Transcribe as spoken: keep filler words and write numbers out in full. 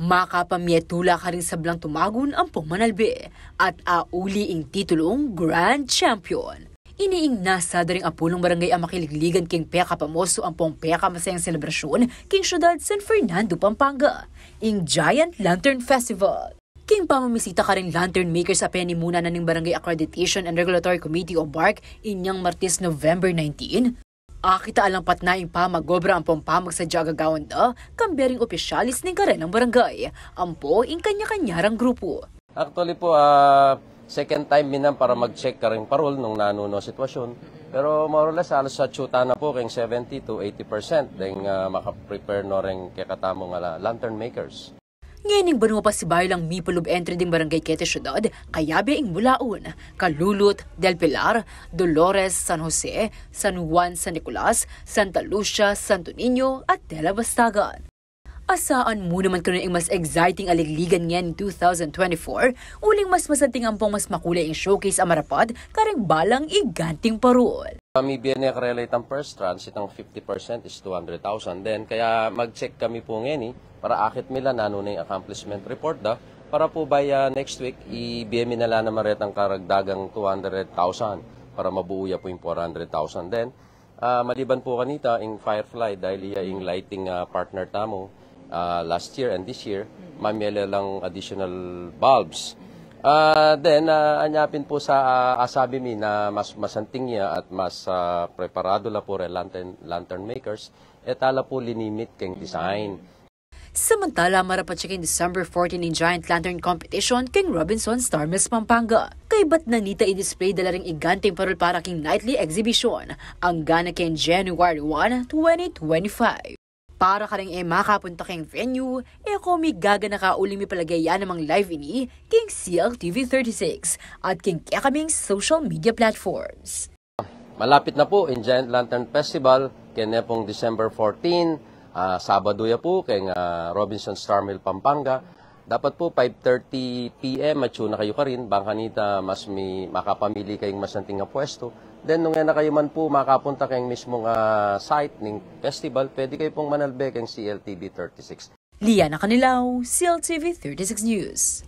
Makapamie tula karing sablang tumagun ampong manalbe at auli ing titulung Grand Champion. Ini ing nasa da ring apulung barangay a makiligligan king pekapamoso ampong pekamasayang selebrasyun king syudad San Fernando, Pampanga, ing Giant Lantern Festival. King pamamisita karing lantern makers a penimuna na ning Barangay Accreditation and Regulatory Committee o barc inyang Martes, November nineteen, akit a alang patna ing pamag-obra ampong pamagsadya a gagawan da kambe ring opisyalis ning karelang barangay ampo ing kanya-kanya rang grupu. Actually po, ah, second time mi nan para mag-check karing parol nung nanu no sitwasyun. Pero more or less, halos atyu tana po keng seventy to eighty percent deng, ah, maka-prepare no reng kekatamung, ah, lantern makers. Ngening banua pasibayu lang mipalub entry ding barangay keti syudad, kayabe ing Bulaon, Calulut, Del Pilar, Dolores, San Jose, San Juan, San Nicolas, Santa Lucia, Santo Niño, at Dela Bastagan. Asaan mu naman kanu ing mas exciting a ligligan ngening two thousand twenty-four, uling mas masanting ampong mas makulay ing showcase a marapat karing balang iganting parol. Kami bie ne karela itang first tranche, itang fifty percent is two hundred thousand. Then, kaya mag-check kami po ngeni para akit mi la nanu ne ing accomplishment report da, para po by, ah, next week, ibie mi na la naman retang karagdagang two hundred thousand para mabuo ya po ing four hundred thousand. Then, ah, maliban po kanita, ing Firefly, dahil iya ing lighting, ah, partner tamu, ah, last year and this year, mamie la lang additional bulbs. Ah, then, ah, anya pin po sa, ah, asabi mi na mas masanting ya at mas, ah, preparado la po reng lantern, lantern makers, e ta la po linimit keng design. Samantala, marapat ya king December fourteen ing Giant Lantern Competition king Robinsons Star Mills, Pampanga. Kaybat na nita i-display da la ring iganting parol para king nightly exhibition, angga na king January one, twenty twenty-five. Para karing e makapunta king venue, e ko migaganaka uling mipalage ya namang live ini king C L T V thirty-six at king kekaming social media platforms. Malapit na po ing Giant Lantern Festival, kene pong December fourteen, ah, Sabado ya po, keng, ah, Robinsons Star Mill, Pampanga. Dapat po five thirty P M atyu na kayu karin, bang kanita mas mi-, makapamili kayung masanting a pwestu. Then, nung e na kayu man po makapunta keng mismung, ah, site ning festival, pwede kayu pong manalbe keng C L T V thirty-six. Liana Canilao, C L T V thirty-six News.